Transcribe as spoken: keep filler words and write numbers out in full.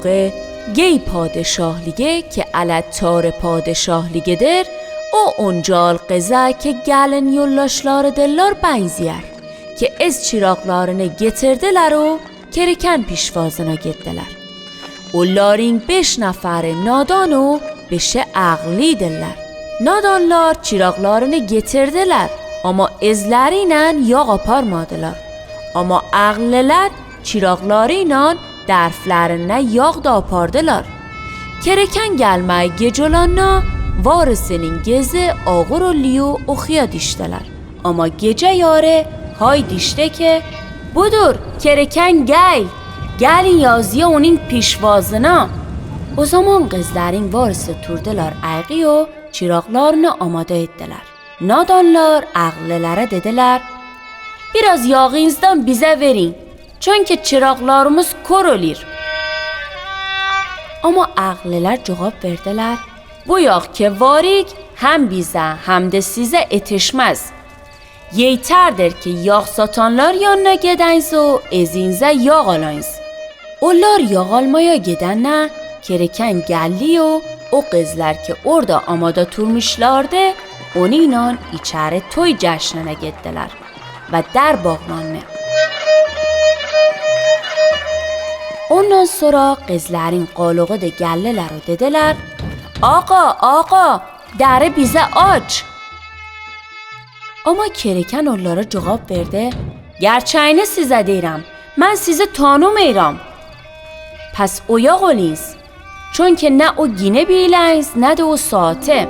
Ke gey padişahlige ke ala tare padişahligedir, o oncal qıza ke gelin yoldaşlarıdırlar benzeyer. Ke ez çıraqlarını getirdiler o Kereken pişvazına gettiler. Ollarin beş neferi nadan o beşi ağlıydılar. Nadanlar çıraqlarını getirdiler, ama ezlerinen yağ aparmadılar. Ama ağlılar çıraqlarınan derflerine yağ da apardılar. Kereken gelmey gec olanna varisinin gezi ağır olliyo, oxuya diştiler. Ama gece yarı hay dişti ke: "Budur, Kereken gel, gelin yazıya onin pişvazına." O zaman qızların varisi turdılar ayğıyo çıraqlarını amada ettiler. Nadanlar ağlılara dediler: "Biraz yağınızdan bize verin, çünki çıraqlarımız kor olir." Ama ağlılar cevap verdiler: "Bu yağ ke varik hem bize hem de size etişmez. Yeterdir ki yağ satanlar yanına gedeniz o ezinize yağ alayız." Ollar yağ almaya gedenne Kereken geldi o, o qızlar ke orada amada turmuşlardı, oninan içeri toy ceşnine gettiler ve der bağlandı. Ondan sonra qızların qalığı da geldiler o dediler: "Ağa, ağa, deri bize aç." Ama Kereken ollara cevap verdi: "Gerçeğini size deyirem, men sizi tanımayıram. Pes oyaq oluyız, çünki ne o güni bileyız, ne de o saati.